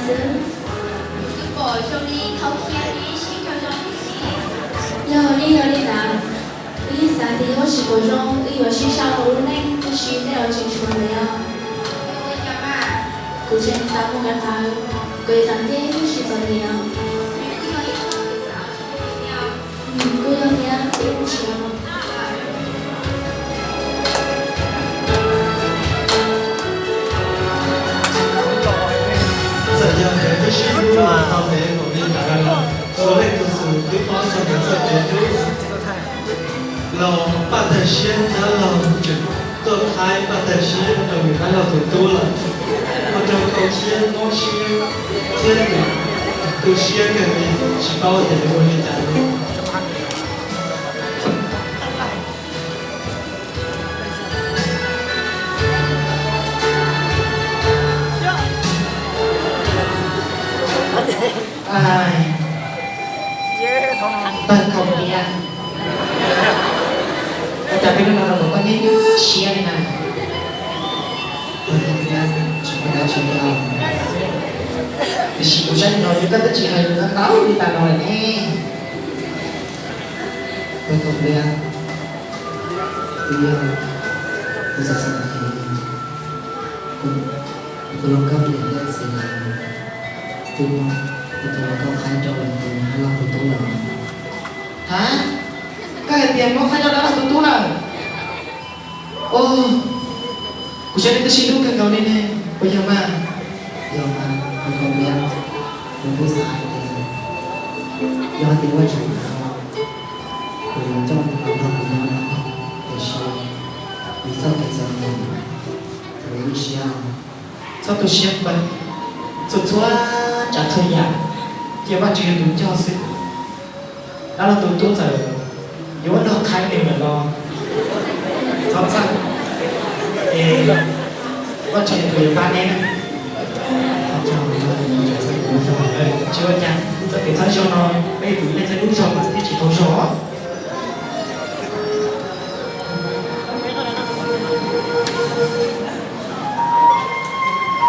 xwb. Yog li yog li ntawd, wb yeej xav tias yog wb tsis pom zoo wb yuav sib sau rau lub neej, tab sis nej los tseem tshuav ntev os. Kuv tseem xav mus kawm ntawv, kuv yuav tau ntiaj teb wb sib txom nyem. Kuj yog thiab, wb mus tsev os. Txawm yog kev twb sib hlub los tau ntev npaum li ntawd los txhua leej txhua tus twb paub txog kev txoj kev hlub. Los Paj Tag Siab dab laug tseem tuaj qhaib Paj Tag Siab rau nws dab laug tus tub lawm, ua rau Khau Khiab mob siab thiab nws tu siab kawg li, tsis paub tias yuav ua li cas li. Pawg Khau Khiab, ua cas peb hnub no los koj nyuaj nyuaj siab li na? Pawg Khau Khiab, tsis muaj dab tsi li os. Tiam sis kuv saib no yog koj twb tsis hais lus ntau li tas los lawm ne. Pawg Khau Khiab, twb yog kuv xav xav hais tias kuv, kuv tus hluas nkauj niam thiab txiv lawv twb muab kuv tus hluas nkauj qhaib rau lawv tus dab laug tus tub lawm. Hab, koj hais tias muab qhaib rau dab laug tus tub lawm? Os, kuv saib nej twb sib hlub kawg nkaus li ne, puas yog mas? Yog mas, Pawg Khau Khiab, kuv kuj xav hais tias yog hais tias ua tsaug ntawd kuv yuav coj nws los nrog kuv nyob no, tiam sis vim txoj kev txom nyem, kuv lub siab, txhob tu siab npawg, txhua txhua tsav txhua yam cia Vajtswv yog tus coj xwb. Dab laug tus tub txawm yuav muab nrog qhaib nws lawm los txhob txhawj, es Vajtswv tus yuav pab neb na. Tsis ua cas, txoj kev txhawb zog no peb tus ib leeg txhawb ib lub zog mas thiaj tsis tau zog.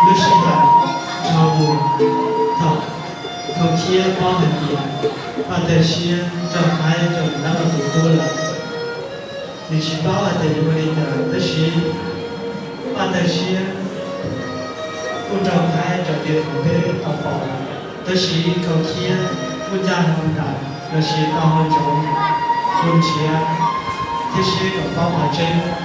Lub sij hawm dhau mus, thaum Khau Khiab paub hais tias Paj Tag Siab raug qhaib rau nws dab laug tus tub lawm, nws tsis paub hais tias yuav ua li cas, tab sis Paj Tag Siab kuj raug qhaib raws li qhov peb tau pom, tab sis Khau Khiab kuj ncaj hau nrawm los sis tau hau ntsoov mus nrhiav thiab seb kom paub qhov tseeb.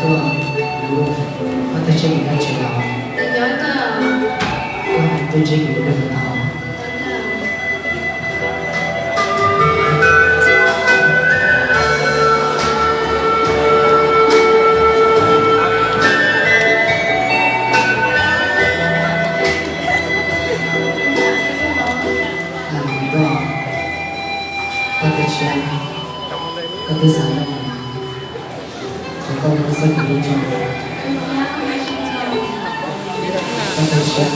Tuaj, Paj Tag Siab, nyob tsev los? Koj tuaj ntsib kuv lub npe puas tau? Tuaj, Paj Tag Siab, koj twb xav tau kuv, thov koj muab txoj kev hlub tso. Paj Tag Siab,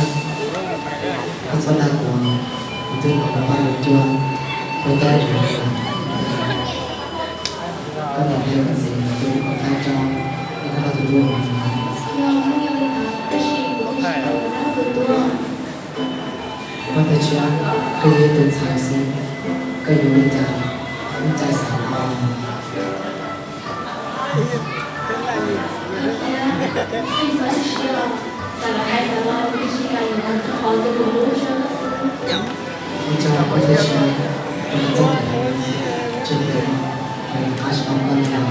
koj txhob dag kuv, kuv twb los ua pab ua cuab, ua tab ua ntawv, koj niam thiab koj txiv twb muab koj qhaib rau, nej koj dab laug tus tub lawm. Paj Tag Siab, koj yog ib tug ntxhais xwb, koj yuav ua li cas, ua li cas xav los? Ua tsaug Paj Tag Siab, koj txoj kev hlub tseem ceeb, kuv rov qab tsis tau koj li lawm.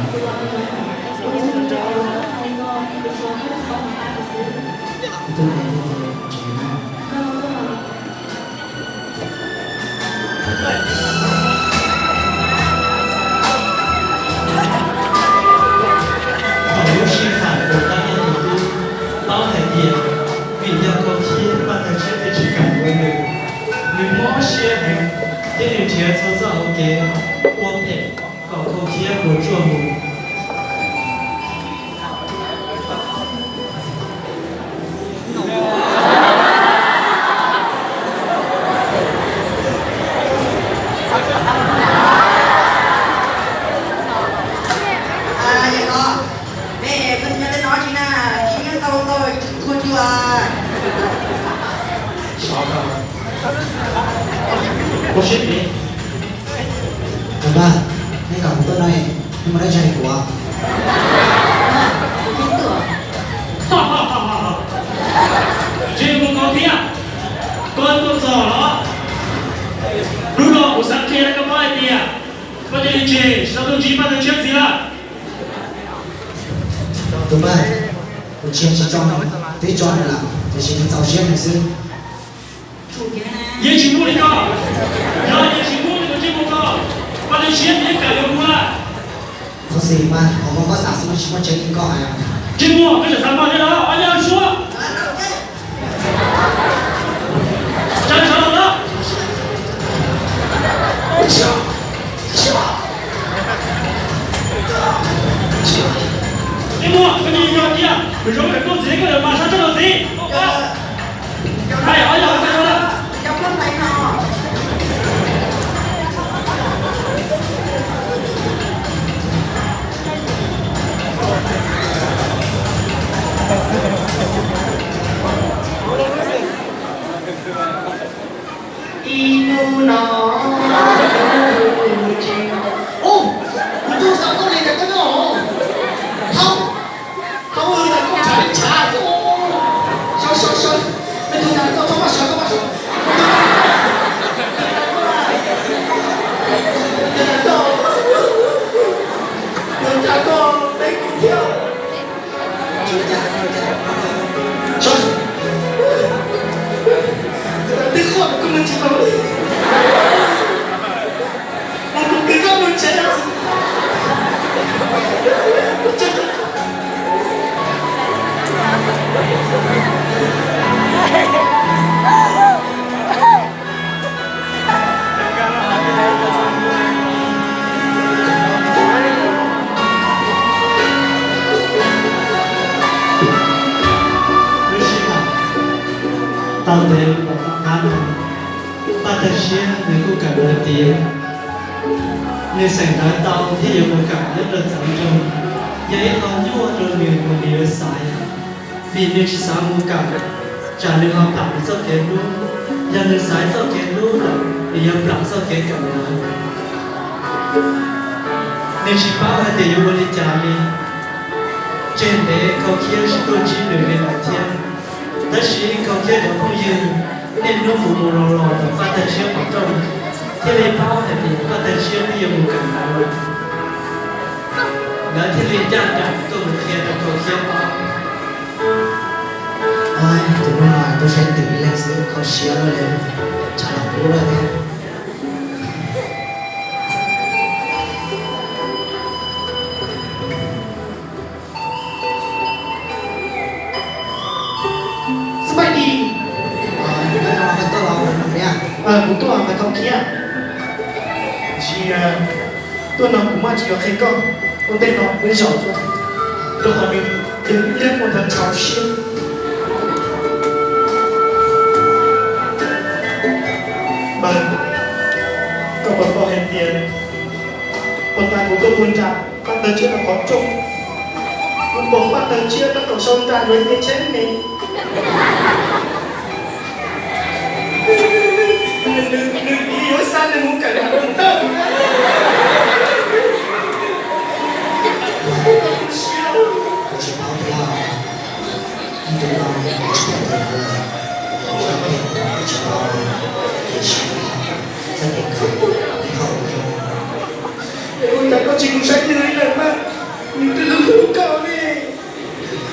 Kuv tuaj ntev thiab ces kuv tsev na. Thaum lub sij hawm uas dab laug tus tub paub hais tias vim yog Khau Khiab Paj Tag Siab thiaj tsis kam yuav nws, nws mob siab heev thiab nws nrhiav txhua txoj hauv kev ua phem kom Khau Khiab puas tsuaj mus. Yog ko, nej pheej nyob tej no tsis na, tsis nyob tau tau tus ua cua. Tus npawg, nej kom kuv tuaj no, nej muaj dab tsi hais kuv? Ntsej muag kov thiab, koj tuaj txog los? Hnub no kuv xav qhia rau koj paub hais tias koj cia li tseg, tsis tau tuaj ntsib pab tawg tshiab ntxiv lawm. Tus npawg, kuv tsis yog tsis tso nws, twb tso nws lawm tiam sis nws txaus siab nws xwb. Yeej tsis muaj li ko, yog yeej tsis muaj li tus ntsej muag ko, pab tawg tshiab yeej kam yuav kuv lawm. Thov txim mas, qhov ko koj xav xwb, tsis muaj tseeb li koj hais. Ntsej muag, koj tseem xav mas thiab los? Ob yawg suab, tsa sawv los. Ntsej muag, koj cia li yog tiag, kuv zoo kawm tuaj ntxiv koj lawm mas sab tso los ntxiv. Hais ob yawg koj sawv lawm. Ib hnub no, ub, kuv twb xav tuaj li cas koj nyob hauv. Thaub, thaub, wb tas koj tshav li tshav xwb. Sawv, sawv, sawv, me tug tas koj txhob maj sawv, txhob maj sawv. Tus tas koj, tus tas koj peb kuv thiab. Twb qhov koj mus tsis tau li, mus kuv kwv koj mus tsev. Lub sij hawm tau ntev los tom qab no, Paj Tag Siab nws kuj kawm lawv tiav. Nws xeem ntawv tau thiab yuav mus kawm nyob rau txawv nroog, yog ib qho nyuaj rau nws uas nws yuav xaiv, vim nws tsis xav mus kawm, tsam nws ho plam nws txoj kev hlub. Yog nws xaiv txoj kev hlub lawm, nws yuav plam txoj kev kawm ntawv. Nws tsis paub hais tias yuav ua li cas li, tseg ntev kho khiab tsis tuaj ntsib nws li lawm thiab. Tab sis kho khiab cov phooj ywg, niaj hnub mus mus los los tom Paj Tag Siab qhov rooj, thiaj li paub hais tias Paj Tag Siab twb yuav mus kawm ntawv lawm. Lawv thiaj li ncaj nraim tuaj mus qhia rau kho khiab paub. Tus no mas tuaj saib twm ib leeg xwb kho siab lawm, tshav los kub lawm thiab. Xab pais dis, koj tuaj los ua nws niam? Kuv tuaj mas tau kiag. Tsis, tuaj no kuv maj tsis yuav qhia koj, ua ntej no wb zaum, rau qhov nws yog ib leeg ua ntawv txaus siab. Npawg, koj puas paub hais tias puag ta kuv tuaj puag nram Paj Tawg Tshiab lawv qhov rooj, kuv pom Paj Tawg Tshiab tab tom sau nra yuav nce tsheb me. Nws, nws, nws txiv yuav xa nws mus kawm ntawv rau ntawm. Kuv tsis paub thiab. Ib ntu no yog kuv tsis tau tus ntawd lawm, yog txoj kev kuv tsis paub li, tiam sis txoj kev kawm ib qho ua zoo. Ua cas koj tsis mus saib nws li lawm mas, nws twb hlub hlub koj ne.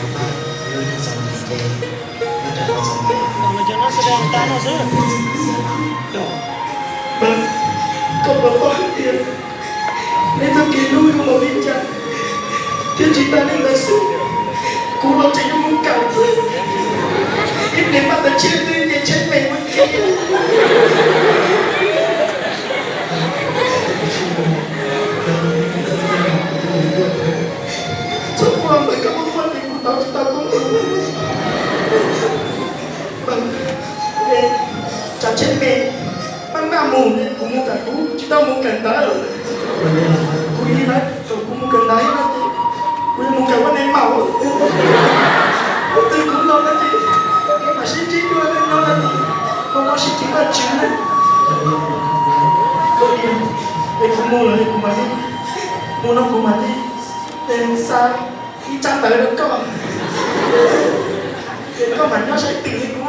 Yog mas, yog nws txom nyem ces nyob rau qhov txom nyem, tsis muaj teeb meem xiab no. Mas koj puas paub hais tias neb txoj kev hlub zoo npaum li cas, thiab tsis tas li ntawd xwb, kuv los tseem yuav mus kawm thiab, ib pliag Paj Tawg Tshiab twb nce tsheb me ua ke. Txhob quaj, npawg, koj quaj quaj ces kuv tos tsis tau koj lawm. Npawg, tsav tsheb me, maj maj mus, kuv mus kawm, kuv tsis tau mus kawm ntawv. Kuv ib leeg, thaum kuv mus kawm ntawv ib leeg ces Mus kawm ua neeg maum, twb kuv los no ces mam sib ntsib dua no ces, no no sib ceev Vajtswv na. Es kuv mus lawm kuv mam li, mus no kuv mam li xa ib tsab ntawv rau koj, es koj mam nyob saib twm li kuv.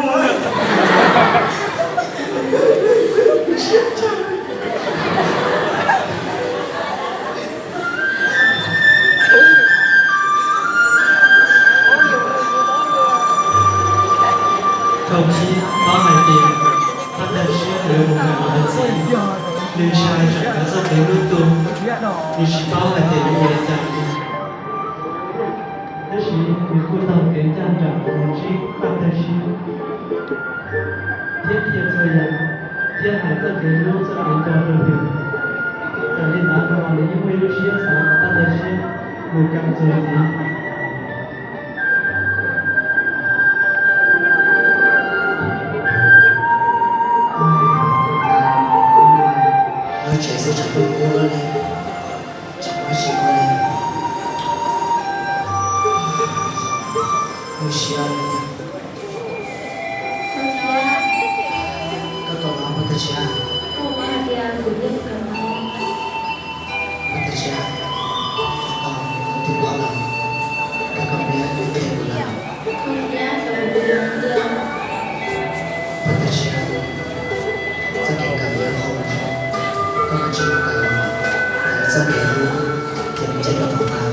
Khaus Khiab paub hais tias pab Tag Siab yuav mus kawm ntawv txiv, nws ntshai tsam yuav txoj kev hlub tu, nws tsis paub hais tias yuav ua li cas li. Tab sis nws kuj taug kev ncaj nraim mus ntsib pab Tag Siab thiab qhia txhua yam, thiab hais txoj kev hlub txoj kev nco rau nws. Txawm li ntawd los nws yeej muaj lub siab xav kom pab Tag Siab mus kawm txuas ntxiv. Nyob tsev xwb tsam ntuj kub lawm ne, tsam muaj tsis muaj li. Lub siab li. Koj tau los pab Tag Siab? Pab Tag Siab, koj, kuv twb paub lawm, koj, koj peb twb nteg kuv lawm. Pab Tag Siab, txoj kev kawm yog qhov uas zoo, koj kav tsij mus kawm, txoj kev hlub ces nws nce rau tom qab.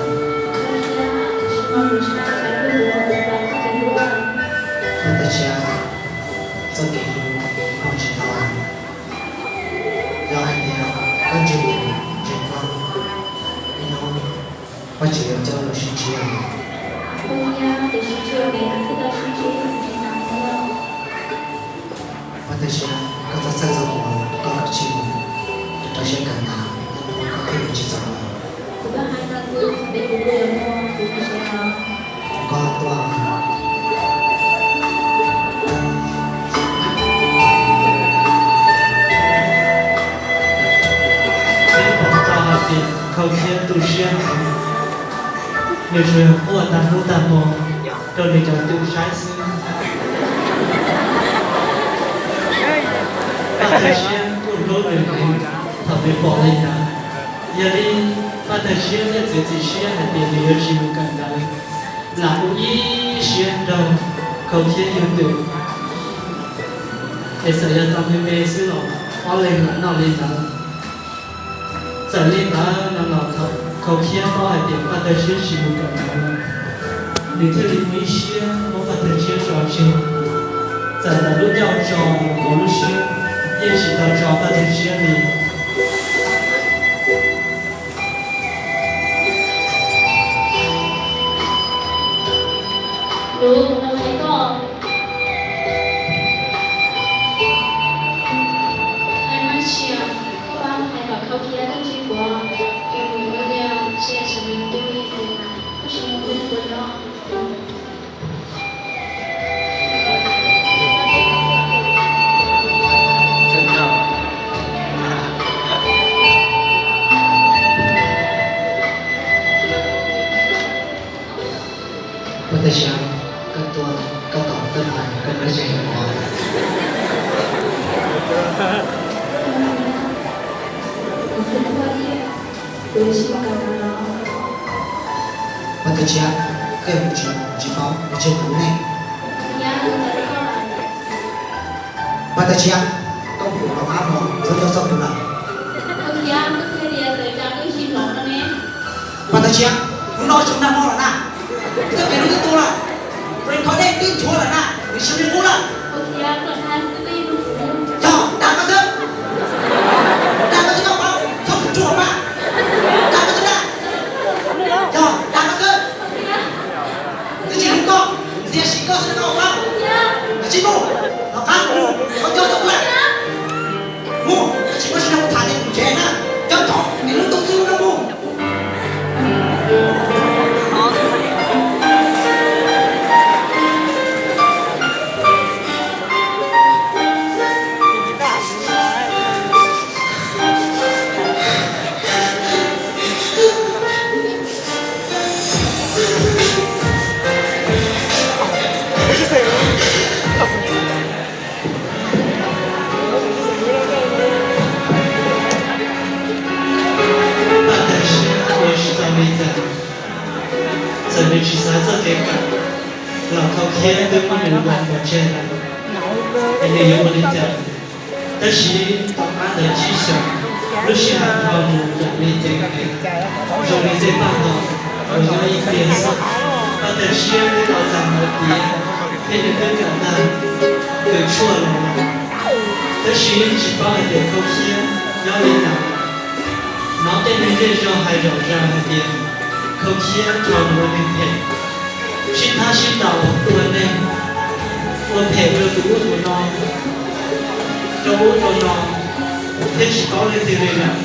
Pab Tag Siab, txoj kev hlub noj tsis tau. Yog hais tias koj ntseeg kuv, ntseeg koj, ib hnub Vajtswv yuav coj los sib ntsib. Pab Tag Siab, koj txhob txhawj txog kuv, koj kav tsij mus rau siab kawm ntawv, ib hnub koj thiaj yuav tsis txom nyem. Koj tuaj. Peb pom tau hais tias Khaus Khiab tu siab heev, nws tsuas yog quaj tag hnub tag hmo rau nws cov tub saib xwb. Pab Tag Siab kuj hlub nws heev thaum nws pom li ntawd. Yog li Pab Tag Siab thiaj txiav txim siab hais tias nws yuav tsis mus kawm ntawv, lam ua ib siab nrog Khaus Khiab yug twm, es txawm yog tau me me xwb los ob leeg lam noj li ntawd. Txawm li ntawd no los thaum Khaus Khiab paub hais tias Paj Tawg Siab tsis mus kawm ntawv, nws thiaj li ua ib siab muab Paj Tawg Siab tso tseg. Txawm ntawm lub ncauj tso los hauv lub siab yeej tsis tau tso Paj Tawg Siab li. Lus no hais koj, hais mas tsiam, koj pab hais kom Khaus Khiab tsis quav, tus nus ua liaj sia tsis nws tub li tus mas, koj tsis mus hu tus no. Paj Tawg Siab, koj tuaj, koj tos koj hais koj lub zeeg os. Paj Tawg Siab, koj yuav mus tsis mus tsis paub, yuav tseg kuv ne. Paj Tawg Siab, koj mus rov qab mus txhob nco txog kuv lawm. Paj Tawg Siab, hnub no tsis ua nag hmo lawm na, txoj kev hlub twb tuag lawm, pes kho dej twb nchuav lawm na, nws tsis li qub lawm. Yog dag koj xwb, dag koj xwb koj paub, txhob mus ruam mas, dag koj xwb na, yog dag koj xwb. Twb tsis hlub koj, ntxias sim koj xwb koj paub. Kav tsij mus, rov qab mus, txhob nco txog kuv lawm. Mus, tsis muaj tsis nrog kuv tham ces mus tsev na, nco ntsoov es lub ntuj xwb no mus. Nws tsis xav txoj kev kam los Khaus Khiab twb muab nws ntaus pov tseg lawm, es nws yuav ua li cas? Tab sis tom qab ntawd tsib xyoos, lub sij hawm dhau mus yam li ceev heev, zoo li tej paj hom uas nyob ib pliag xwb. Paj Tag Siab twb los txog hauv tiav thiab nws twb kam tag kws tshuaj los lawm, tab sis tsis paub hais tias Khaus Khiab nyob li cas. Hnov tej neeg zej zog hais zom zaws hais tias Khaus Khiab raug ua neeg phem, sib thab sib ntaus tua neeg, ua phem rau tus ub tus no, rau ub rau no, thiab tsis paub leej twg li lawm.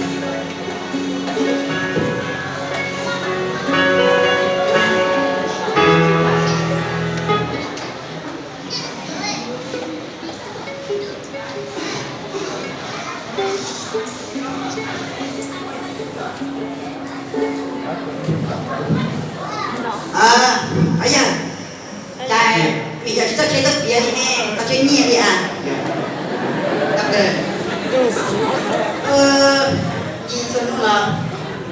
Yog, cas vim yog tsis txawj qhia txawj piav li ne, koj tsis nyiam li as?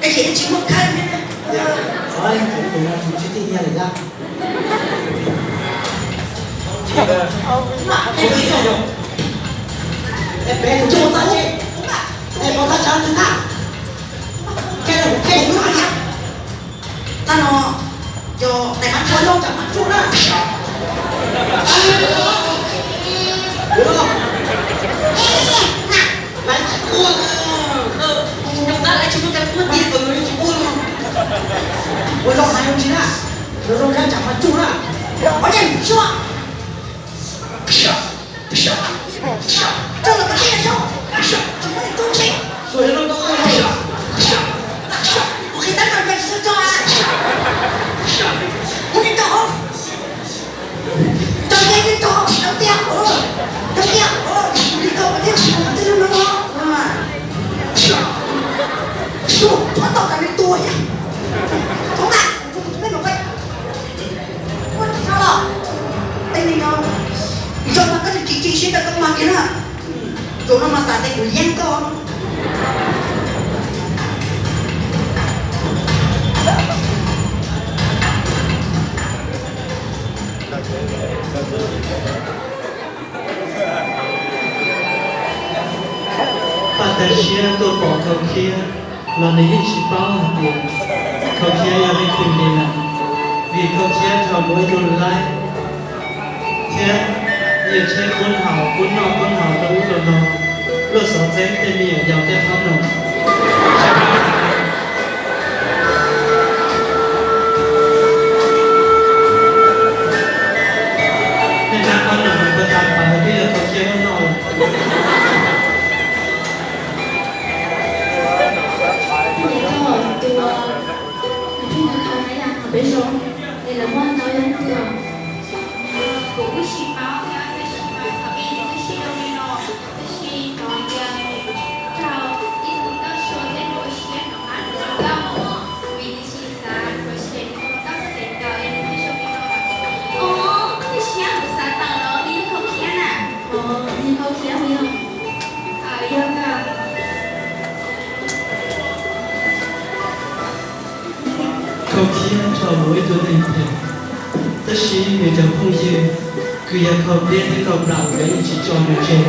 Ces txhua hnub los, koj ces tsis muaj khawb thiab. Tag no, yog tais Mab Tsuag, Mab Tsuag na. Lawv tsis quaj, lawv tsis muaj cai quaj tiag, lawv tsis quaj. Ua zoo hais zoo tsis na, lawv zoo tshaj tsam Mab Tsuag na. Ua cas Tsuag? Tsuag los koj tij na Tsuag. Tsuag muab nws tub ntshe. Kuv qhia tab no koj tsis txhob tso a. Muab nws rau hauv. Rau tiag, rau tiag, rau tiag, li koj mas thiaj tsis muaj tej lub no. Tsuag, txhob tau tas li tua thiab. Thov mas, tus peb no peb. Ua tsis tau los, tej neeg no zoo mas koj tsis tsis siab rau koj mag kiag na. Tus no mas xav tias kuv yeeb koj. Paj Tag Siab tuaj pom Khaus Khiab los nws yeej tsis paub hais tias Khaus Khiab yog leej twg li lawm, vim Khaus Khiab raug muab ib tug laib thiab yawg tsheb qub haus qub noj qub haus rau ub rau no, luaj xov txeeb tej me nyuam yaus tej qhob noom. Nej rab qhob noom mus puag ta pas hauv twb yog Khaus Khiab muab noj lawm. Kuv niam koj tus, nws pheej khaws khaws na yom, peb zoo, es lawv muab ntau yog leej twg os? Kuv kuj tsis paub thiab, tab sis mas thaum ub nws twb sib zoo li no, tab sis hnov tias nws raug ib tug tauj suav thiab nws ua siab rov qab los ntawm nkauj, vim nws tsis xav ua siab li tus tauj xwb es nws thiaj zoo li no. Os, tab sis kuv xav tawm los nws yog Khaus Khiab na. Os, nws Khaus Khiab puas yog? Yog. Khaus Khiab raug ua ib tug neeg phem, tab sis nws cov phooj ywg kws yog Khaus Pliab thiab Khaus Nplaum nkawd yeej tsis tso nws tseg.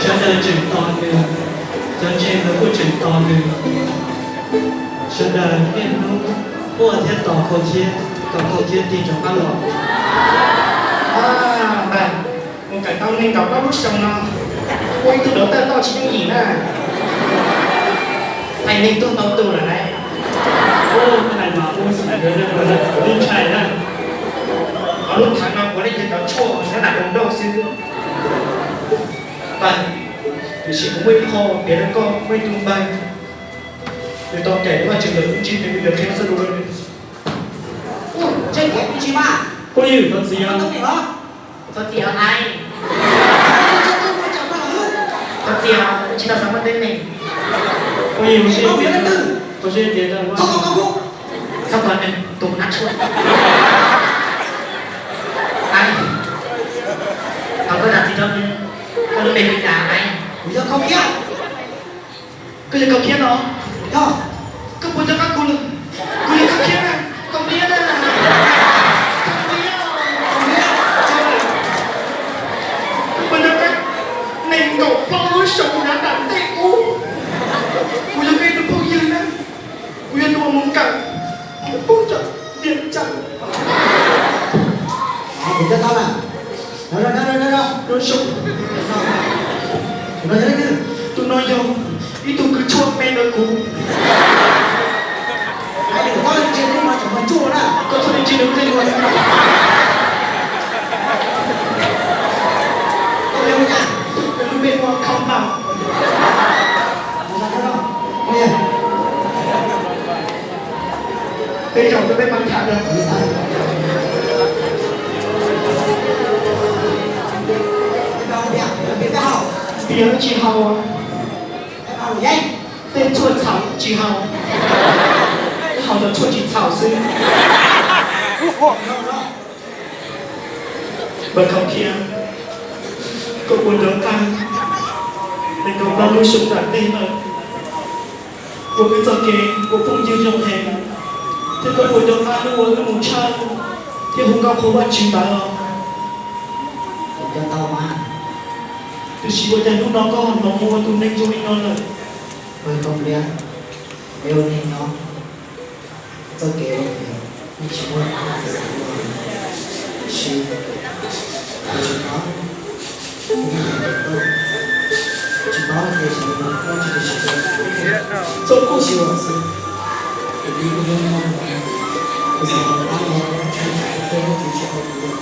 Sawv daws tseem tos nws, cov ntseeg nkawd kuj tseem tos nws. Sawv daws niaj hnub quaj thiab tos Khaus Khiab kom Khaus Khiab tig rov qab los. Mus kawm tau neeg nkaum plaub lub xyoo no, ua ib tug dov tawj toj tsis yooj yim na. Hais neeg tuag ntau tus lawm lauj. Ub, tus no mas ub, ntshai na. Ho lub thav no puav leej yog cov tshuaj nyob nram nroog xwb. Pab, tiam sis kuv muaj ib qho piav rau koj, muaj ib tug npawg, nws tau cawm Vajtswv lawm, wb ntsib nws, wb yuav qhia txoj lus rau nws. Ub, ntshe kev tsis mas. Phooj ywg, thov txim os. Thov txim os, thov txim os, tsis tau xav muaj teeb meem. Phooj ywg, ua siab, ua siab tias txhob tos nws tus nab tshuaj. Thov koj zam txim rau nws, koj lub npe li cas? Kuv yog Khaus Khiab. Koj yog Khaus Khiab no? Yog. Koj puas nco qab kuv lawm? Kuv yog Khaus Khiab na, Khaus Khiab na. Tau lawm. Tus no yog ib tug kws tshuaj me ntawm kuv. Koj txhob ntsia nws, koj txhob ntsia nws, lub npe hu ua Compound. Peb zaum rau peb pab tham na. Piav tsis haus, tej tshuaj txhaum tsis haus, haus cov tshuaj tsis txhaum xwb. Npawg Khaub Khiab, koj puas nco qab nees nkaum plaub lub xyoo nram ntej lawm, uas wb txoj kev ua phooj ywg zoo heev, thiab koj puas nco qab hnub uas wb mus tshawj thiab hu nkauj qhuas Vajtswv ntawd os? Tiam sis ua cas hnub no koj ho hnov mus ua tus neeg zoo li no lawm? Peb ua neeg nyob, txoj kev ua neeg yeej tsis muaj dab tsi xav ua, tiam sis kuv tsis paub, tsis paub tias xyov yog muaj dab tsi, tiam sis txhob quaj, tsis ua xwb. Kuv xav ua dab los, kuv tsis tau kuv.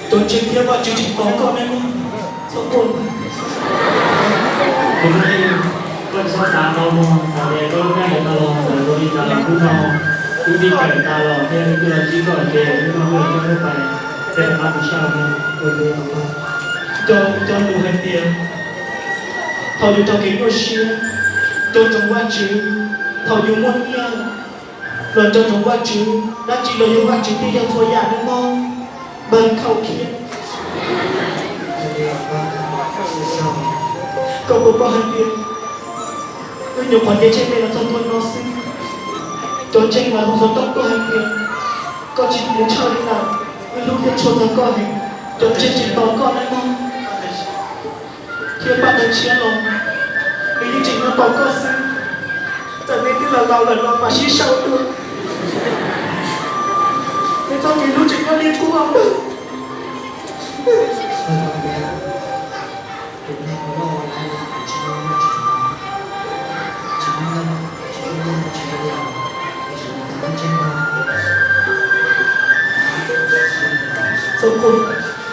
Cov ntseeg thiab Vajtswv tsis tos koj nawb mog, txhob quaj. Tus no, koj tsis txhob xav ntau mog, xav tias koj lub neej yuav tau los txawm zoo li cas los hnub no wb twb kawm tas los thiab wb twb los ntsib koj hais tias hnub no wb yuav coj koj pais, tej rov qab tus sab no. Cov, cov lus hais tias thaum yus raug kev nyuaj siab, nco ntsoov Vajtswv, thaum yus muaj nyiaj los nco ntsoov Vajtswv, dab tsi los yog Vajtswv thiaj yog txhua yam nawb mog, npawg Khaub Khiab. Koj puas paub hais tias wb nyuam qhuav nce tsheb me los txog ntua no xwb, cov ntseeg mas hu xov tooj tuaj hais tias koj tsis mus tshawj li lawm, wb hlub thiab tshua txog koj heev, cov ntseeg tsis tos koj nawb mog. Thiab Paj Tawg Tshiab los, nws yeej tseem nyob tos koj xwb. Txawm neb twb laus laus lawm los mam sib sau dua. Neb txoj kev hlub tseem nyob li qub os npawg. Txhob quaj,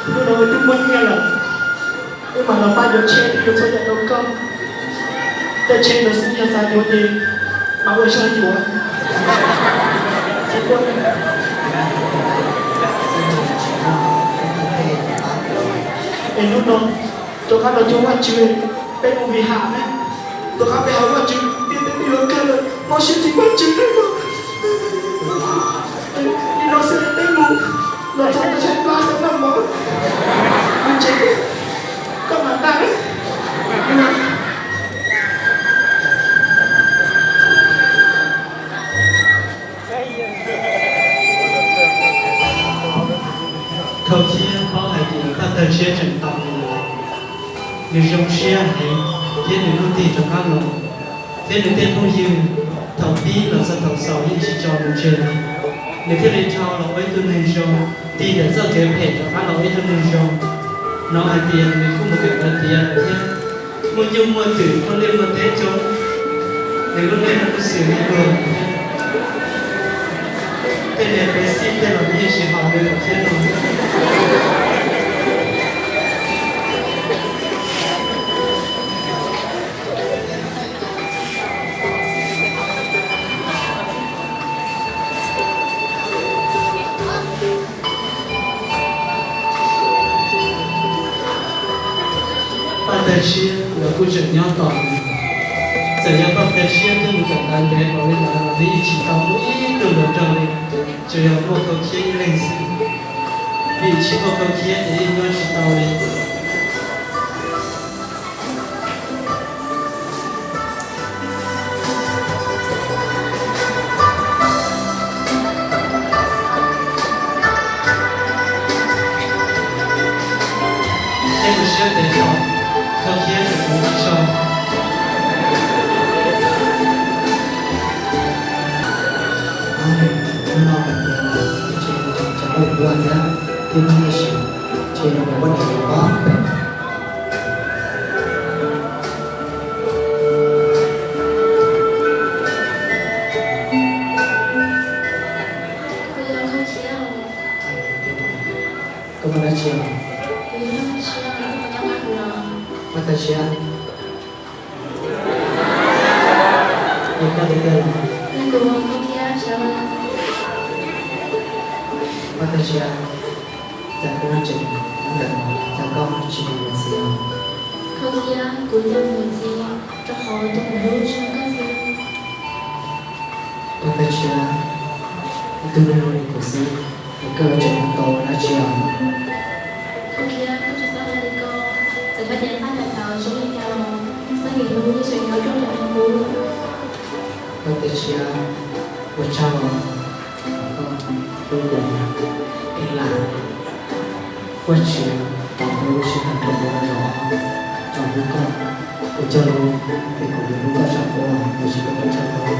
hnub no wb twb muaj nyiaj lawm, wb mam los pab yuav tsheb thiab yuav txhua yam rau koj. Tej tsheb ntawd xwb yog xav yuav ces mam ua zog yuav. Es hnub no rov qab los cuag Vajtswv, peb mus vim ham ne, rov qab pe hawm Vajtswv tiag tiag, peb yuav kawg lawm, mob siab tsis muaj tswv ne mog. Li no xwb peb mus, los txog tag tsheb plab xwb no mog. Mus tsev, koj mam tag. Khaub Khiab paub hais tias Paj Tawg Tshiab tseem tau nws, nws zoo siab heev thiab nws lub ntiag rov qab los, thiab nws tej phooj ywg thaum pib los txog thaum xaus yeej tsis tso nws tseg li. Nws thiaj li dhau los ua ib tug neeg zoo, tig ntawm txoj kev phem rov qab los ua ib tug neeg zoo. Hnov hais tias nws kuj mus kawm ntawv tiav lawm thiab, muaj nyuj muaj twm muaj liaj muaj teb coob, nws lub neej kuj xws li luag thiab. Tej niag pev xij tej los yeej tsis haum nws lawm thiab no. Paj Tawg Tshiab los kuj tseem nyob tos nws. Txawm yog Paj Tawg Tshiab twb mus kawm ntawv ntev npaum li ntawd los nws yeej tsis tau muaj ib tug hluas nraug li, tsuas yog muaj Khaub Khiab ib leeg xwb. Vim tsis muaj Khaub Khiab ces yeej nyob tsis tau li. Tej tus siab ntev tau, Khaub Khiab tseem mus tsis tsaug. Ua thiab thiab nej sim, ces poj niam yuav paub. Koj muaj dab tsi? Pab tawg siab. Yog koj tiag tiag los? Pab tawg siab, cas koj tseem ntawm no, cas koj tsis mus yuav txiv? Khaub Khiab, kuv yuav mus yuav txiv rau qhov tus muam hlub tsis hlub koj xwb. Pab tawg siab, ib tug neeg li kuv xwb, es koj tseem mus tau dab tsi os? Khaub Khiab, koj tsis txhob hais li ko, txawm koj cev nqaij tawv zoo li cas los txoj kev hlub yeej tseem nyob rau nram nws qub. Pab tawg siab, ua tsaug koj hlub kuv thiab lam. Koj tsis tau hlub sij hawm rau kuv zov, rau hlub koj, kuv cog lus tias kuv yuav hlub koj tshaj qub, kuv tsis koj hlub tshaj qub.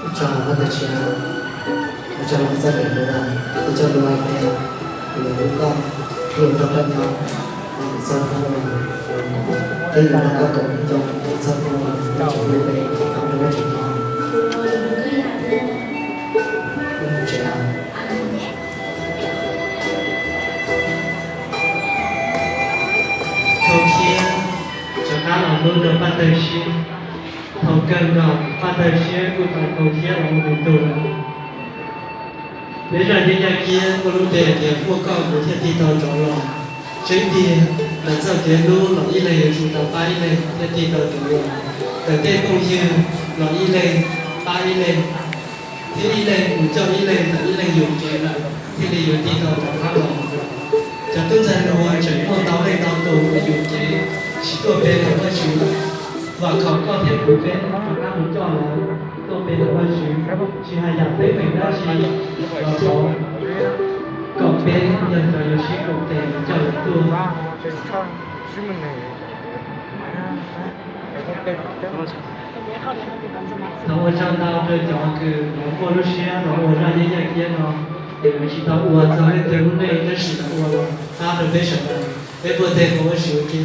Ua tsaug koj tawg siab, ua tsaug koj txoj kev hlub, kuv cog lus hais tias kuv yuav hlub koj, thiab yuav nrog koj nyob txog thaum, thiab yuav nrog koj koom ib ncoo txog thaum, txog thaum peb tau rau Vajtswv noj. Khaub Khiab, rov qab los hlub rau Paj Tawg Siab. Thaum kawg nkaus Paj Tawg Siab kuj tau Khaub Khiab los ua nws tug lawm. Peb zaj yeeb yaj kiab muaj lub npe tias muaj koj kuv thiaj tig tau rov los. Tseeb tiag, ntawm txoj kev hlub los ib leeg yuav tsum tau pab ib leeg thiaj tig tau rov los. Ntawm tej phooj ywg los ib leeg pab ib leeg, thiab ib leeg mus coj ib leeg ntawm ib leeg yus kev lawm thiaj li yuav tig tau rov qab los. Cov tub ntxhais hluas tseem muaj ntau leej ntau tus uas yus kev tsis tuaj pe hawm Vajtswv lawm. Vam khom koj thiab kuv peb rov qab mus coj lawv tuaj pe hawm Vajtswv, tsis hais yam teeb meem dab tsi los thov kom peb yog cov yuav sib koom tes coj lawv tuaj. Thov ua tsaug ntau rau cov kws lawv muaj lub siab los ua zaj yeeb yaj kiab no, es lawv tsis tau ua txog leej twg lub neej tab sis lawv ua los pab rau peb sawv daws. Peb npuaj tes thov Vajtswv ua ke.